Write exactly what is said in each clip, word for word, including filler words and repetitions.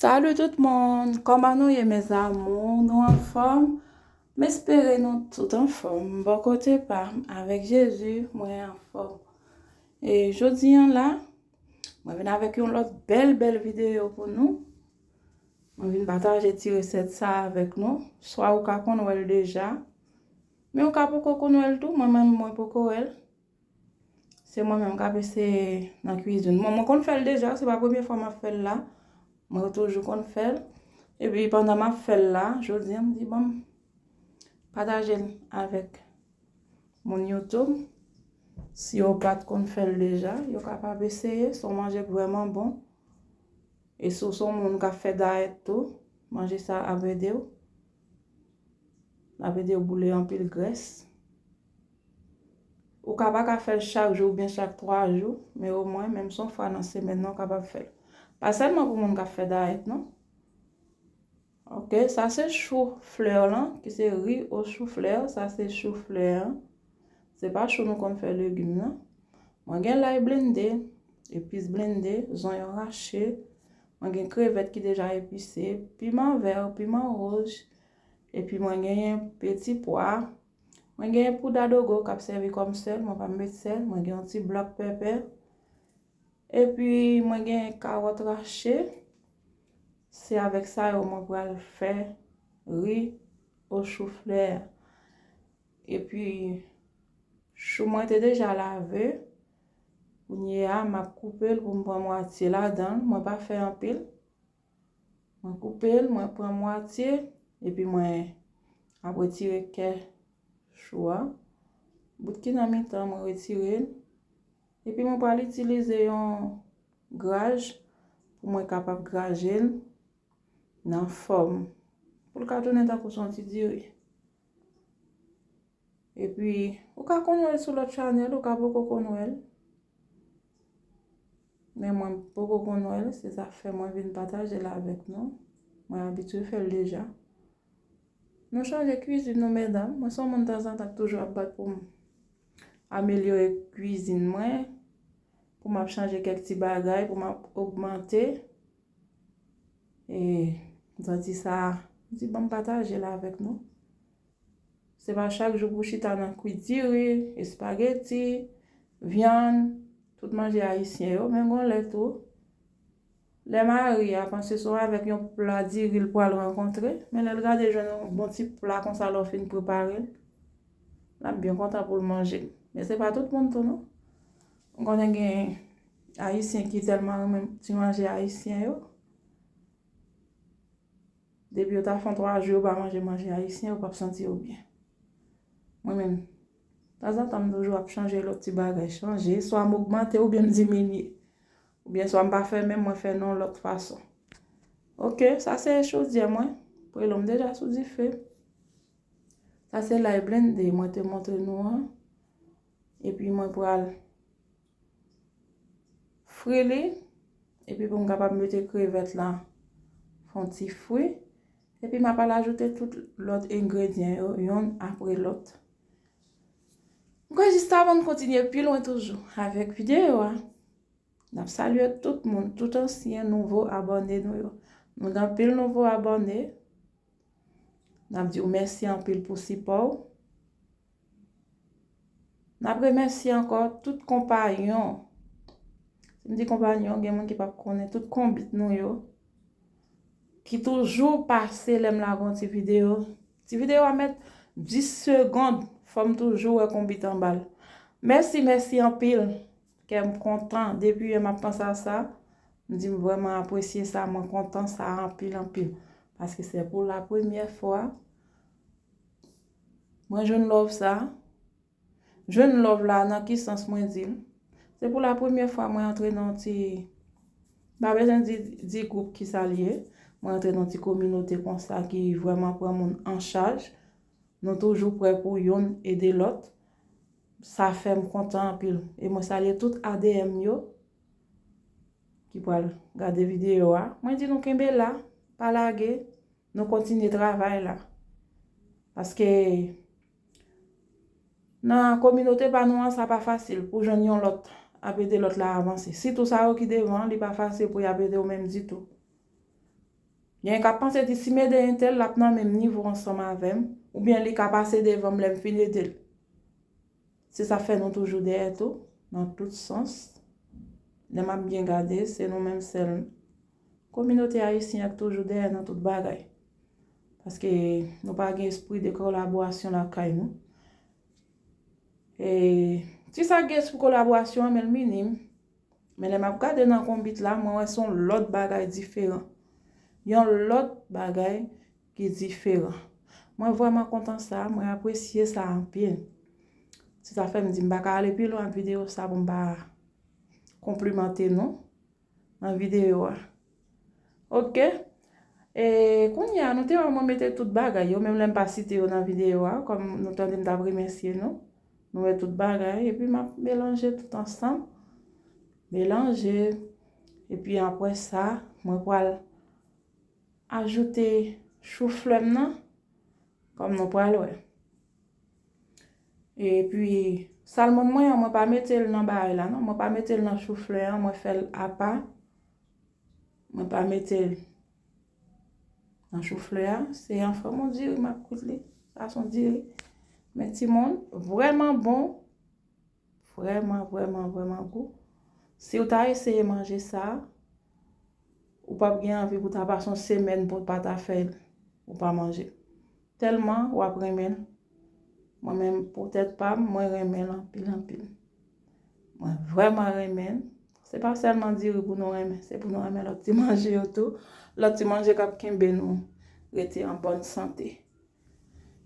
Salut tout moun, kòman nou ye mes amours? Nou anfòm? M espere nou tout anfòm. Bò kote pa m, avèk Jezi, mwen anfòm. E jodi an la, mwen vin avèk yon lòt bèl, bèl videyo pou nou. Mwen vin pataje ti resèt sa avèk nou. Swa ou ka konn wè l deja, men ou ka poko konn wè l tou. Mwen menm, mwen poko wè l. Se mwen menm k ap eseye nan kwizin. Mwen, mwen konn fè l deja, se pa premye fwa m ap fè l la. Mwen toujou konn fè l. Epi pandan m ap fè l la, jodi a m di, bon, m pataje l avèk moun YouTube. Si yo pa t konn fè l deja, yo kapab eseye. Se yon manje k vrèman bon. E si w se yon moun k ap fè dayèt tou, manje sa ap ede w. L ap ede w boule anpil grès. Ou ka pa ka fè l chak jou oubyen chak twa jou, men omwen, menm si yon fwa nan semèn nan, ou kapab fè l. Pa sèlman pou moun k ap fè dayèt, non. Ok, sa se chou flè lan, ki se riz aux choux fleurs, sa se chou flè an. Se pa chou nou konn fè legim nan. Mwen gen lay blende, epis blende, zonyon rache. Mwen gen krevèt ki deja epise, piman vè, piman wouj. Epi mwen genyen peti pwa. Mwen genyen poud adogo k ap sèvi kòm sèl, mwen pa met sèl. Mwen gen yon ti black pepper. Epi mwen genyen kawòt rache. Se avèk sa yo mwen pral fè riz aux choux fleurs. Epi chou mwen te deja lave. Kounye a, m ap koupe l pou m pran mwatye ladan l. Mwen pa fè anpil. Mwen koupe l, mwen pran mwatye, epi mwen ap retire kè chou a. Bout ki nan mitan, mwen retire l. Epi mwen pral itilize yon graj pou mwen kapab graje l nan fòm. Pou l ka tounen tankou se yon ti diri. Epi, ou ka konn wè l sou lòt chanèl, ou ka poko konn wè l. Men mwen poko konn wè l, se sa k fè mwen vin pataje l avèk nou. Mwen abitye fè l deja. Nou chanje kwizin nou, medam. Mwen se yon moun tanzantan k toujou ap bat pou m amelyore kwizin mwen, pou m ap chanje kèk ti bagay, pou m ap ogmante. E m santi sa, m di, "Ban m pataje l avèk nou." Se pa chak jou pou chita nan kwi diri, espageti, vyann, tout manje ayisyen yo, men gon lè tou, lè mari a panse se avèk yon pla diri l pral rankontre, men lè l gade jwenn yon bon ti pla konsa lè w fin prepare l, l ap byen kontan pou l manje l. Men se pa tout moun tou non. M konnen gen ayisyen ki tèlman renmen ti manje ayisyen yo. Depi yo ta fè yon twa jou yo pa manje manje ayisyen, yo p ap santi yo byen. Mwen menm, tanzantan m toujou ap chanje lòt ti bagay, chanje, swa m ogmante oubyen m diminye. Oubyen swa m pa fè menm, mwen fè nan yon lòt fason. Ok, sa se chodyè mwen. Prelo m deja sou dife. Sa se lay blende mwen te montre nou an. Epi mwen pral fri li. Epi pou m kapab mete krevèt la, fè yon ti fri. Epi m ap al ajoute tout lòt engredyan yo, yonn apre lòt. M kwè jis avan n kontinye pi lwen toujou avèk videyo a, n ap salye tout moun, tout ansyen, nouvo abòne nou yo. Nou gen anpil nouvo abòne. N ap di w mèsi anpil pou sipò w. N ap remèsye ankò tout konpayon. Si m di konpayon, gen moun ki p ap konnen, tout konbit nou yo, ki toujou pase lè m lage yon ti videyo. Ti videyo a mèt dis segonn, fò m toujou wè konbit anba l. Mèsi, mèsi anpil. Kè m kontan. Depi yè m ap panse a sa, m di m vrèman apresye sa, mwen kontan sa anpil, anpil. Paske se pou la premyè fwa mwen jwenn love sa. Jwenn love la nan ki sans mwen di l? Se pou la premyè fwa mwen antre nan yon ti, m pa bezwen di, di gwoup ki sa l ye. Mwen antre nan yon ti kominote konsa ki vrèman pran moun an chaj. Nou toujou prè pou yonn ede lòt. Sa fè m kontan anpil. E mwen salye tout A D M yo ki pral gade videyo a. Mwen di nou kenbe la, pa lage, nou kontinye travay la. Paske nan kominote pa nou an, sa pa fasil pou jwenn yon lòt ap ede lòt la avanse. Sitou sa yo ki devan, li pa fasil pou y ap ede w menm ditou. Gen k ap panse di si m ede entèl, l ap nan menm nivo ansanm avè m, oubyen li ka pase devan m lè m fin ede l. Se sa fè nou toujou dèyè tou, nan tout sans. Lè m ap byen gade, se nou menm sèl kominote ayisyen an k toujou dèyè nan tout bagay. Paske nou pa gen espri de kolaborasyon lakay nou. E ti sa k gen espri kolaborasyon an, men l minim. Men lè m ap gade nan konbit la, mwen wè se yon lòt bagay diferan. Yon lòt bagay ki diferan. Mwen vrèman kontan sa, mwen apresye sa anpil. Se sa fè m di m pa ka ale pi lwen ak videyo sa pou m pa konplimante nou nan videyo a. Oke? E kounye a, nou te wè mwen mete tout bagay yo, menm lè m pa site yo nan videyo a, kòm nou tande m t ap remèsye nou. Nou wè tout bagay, epi m ap melanje tout ansanm. Melanje, epi apre sa, mwen pral ajoute chouflè m nan, kòm nou pral wè. Epi, salmon mwen an, mwen pa mete l nan bagay la, non. Mwen pa mete l nan chouflè an, mwen fè l apa. Mwen pa mete l nan chouflè a. Se an fòm yon diri m ap kwit li. Sa se yon diri. Men timoun, vrèman bon. Vrèman, vrèman, vrèman gou. Si w ta eseye manje sa, ou p ap gen anvi pou ta pase yon semèn pou w pa ta fè l, ou pa manje. Tèlman w ap renmen l. Mwen menm, pou tèt pa m, mwen renmen l anpil, anpil. Mwen vrèman renmen l. Se pa sèlman diri pou nou renmen, se pou nou renmen lòt ti manje yo tou. Lòt ti manje k ap kenbe nou rete an bòn sante.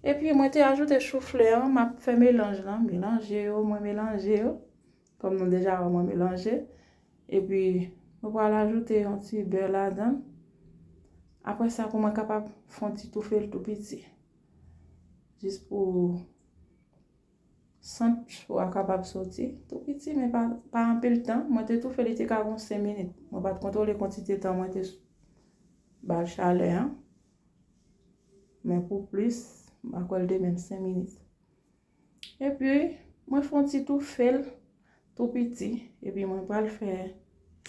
Epi mwen te ajoute chouflè an, m ap fè melanj lan, melanje yo, mwen melanje yo. Kòm nou deja wè mwen melanje. Epi mwen pral ajoute yon ti bè ladan l. Apre sa, pou mwen kapab fè yon ti toufe l tou piti. Jis pou sant cho a kapab soti. Tou piti, men pa, pa anpil tan. Mwen te toufe li te ka gon senk minit. Mwen pa t kontwole kantite tan mwen te ba l chalè an. Men pou plis, m pa kwè l te menm senk minit. Epi, mwen fè yon ti toufe l tou piti. Epi mwen pral fè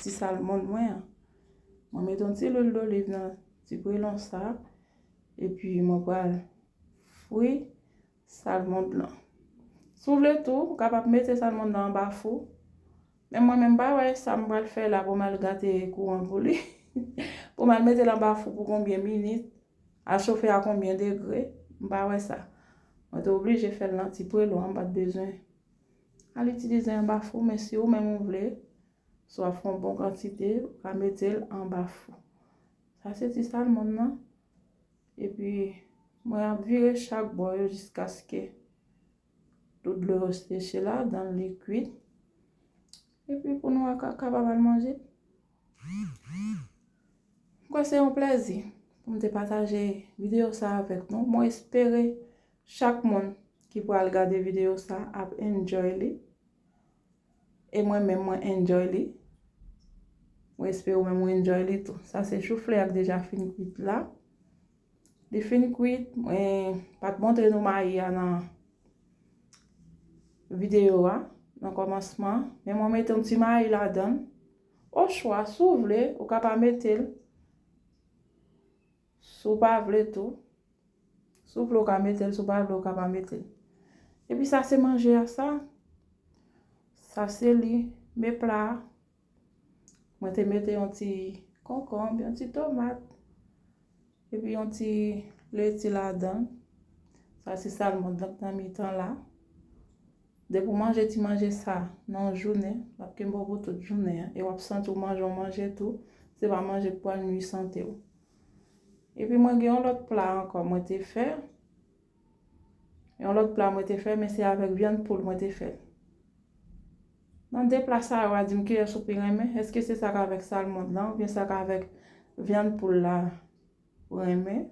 ti salmon mwen an. Mwen mete yon ti lwil doliv nan ti pwelon sa. Epi mwen pral fri salmon lan. Si w vle tou, ou kapab mete salmon lan anba fou. Men mwen menm, m pa wè sa m pral fè la pou m al gate kouran pou li. Pou m al mete l anba fou pou konbyen minit, al chofe a konbyen degre, m pa wè sa. Mwen te oblije fè l nan ti pwelon an, m pa t bezwen al itilize anba fou, men si ou menm ou vle, si w ap fè yon bon kantite, ou ka mete l anba fou. Sa se ti salmon nan. Epi, mwen ap vire chak bò yo jiskaske tout dlo yo seche ladan l, li kwit. Epi, pou nou ka, kapab al manje. M kwè se yon plèzi pou m te pataje videyo sa avèk nou. Mwen espere chak moun ki pral gade videyo sa ap enjoy li. E mwen menm, mwen enjoy li. Mwen espere ou menm ou enjoy li tou. Sa se chouflè a k deja fin kwit la. Li fin kwit, mwen pa t montre nou mayi a nan videyo a, nan kòmansman. Men mwen mete yon ti mayi ladan l. Ochwa, si w vle, ou ka pa mete l. Si w pa vle tou, si w vle, ou ka mete l. Si w pa vle, ou ka pa mete l. Epi sa se manje a sa. Sa se li. Men pla a. Mwen te mete yon ti konkonb, yon ti tomat, epi yon ti leti ladan. Sa se salmon lan k nan mitan la. Depi w manje ti manje sa nan yon jounen, l ap kenbe w pou tout jounen an. E w ap santi w manje yon manje tou. Se pa manje k pral nui sante w. Epi mwen gen yon lòt pla ankò mwen te fè. Yon lòt pla mwen te fè, men se avèk vyann poul mwen te fè l. Nan de pla sa yo, w a di m kiyès ou pi renmen? Èske se sa k avèk salmon lan oubyen sa k avèk vyann poul la ou renmen?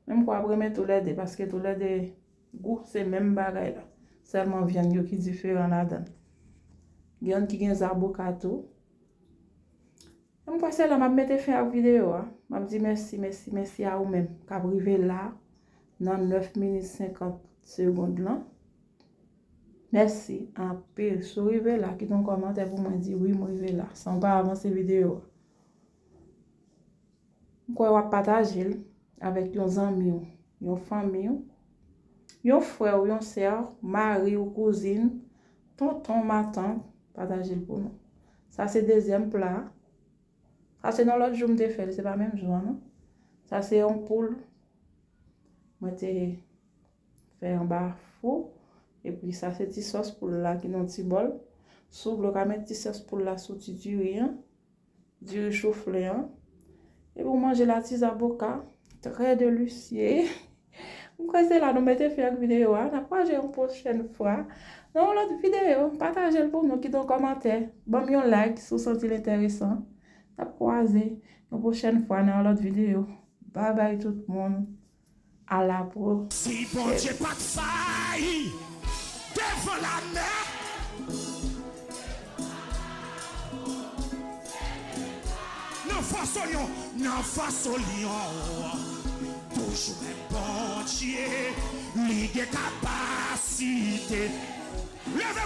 Men m kwè w ap renmen toulède, paske toulède gou se menm bagay la. Sèlman vyann yo ki diferan ladan l. Gen youn ki gen zaboka tou. M kwè se la m ap mete fen ak videyo a. M ap di mèsi, mèsi, mèsi a ou menm k ap rive la nan nèf minit senkant segond lan. Mèsi anpil. Si w rive la, kite yon kòmantè pou mwen di wi, m rive la, san w pa avanse videyo a. M kwè w ap pataje l avèk yon zanmi w, yon fanmi w, yon frè w, yon sè w, mari w, kouzin, tonton, matant, pataje l pou nou. Sa se dezyèm pla a. Sa se nan lòt jou m te fè l, se pa menm jou an non. Sa se yon poul mwen te fè anba fou. Epi sa se ti sòs poul la ki nan ti bòl. Si w vle w ka met ti sòs poul la sou ti diri an, diri choufle an. Epi w manje la ti zaboka, trè delisye. M kwè se la nou mete fen ak videyo a. N ap kwaze yon pwochèn fwa nan yon lòt videyo. Pataje l pou nou, kite yon kòmantè, ban m yon like si w santi l enteresan. N ap kwaze yon pwochèn fwa nan yon lòt videyo. Babay tout moun. A la pwochèn. Si Bondye pa t fayi devan lamè, nan fas lyon, nan fas lyon, toujou menm Bondye, li gen kapasite. Leve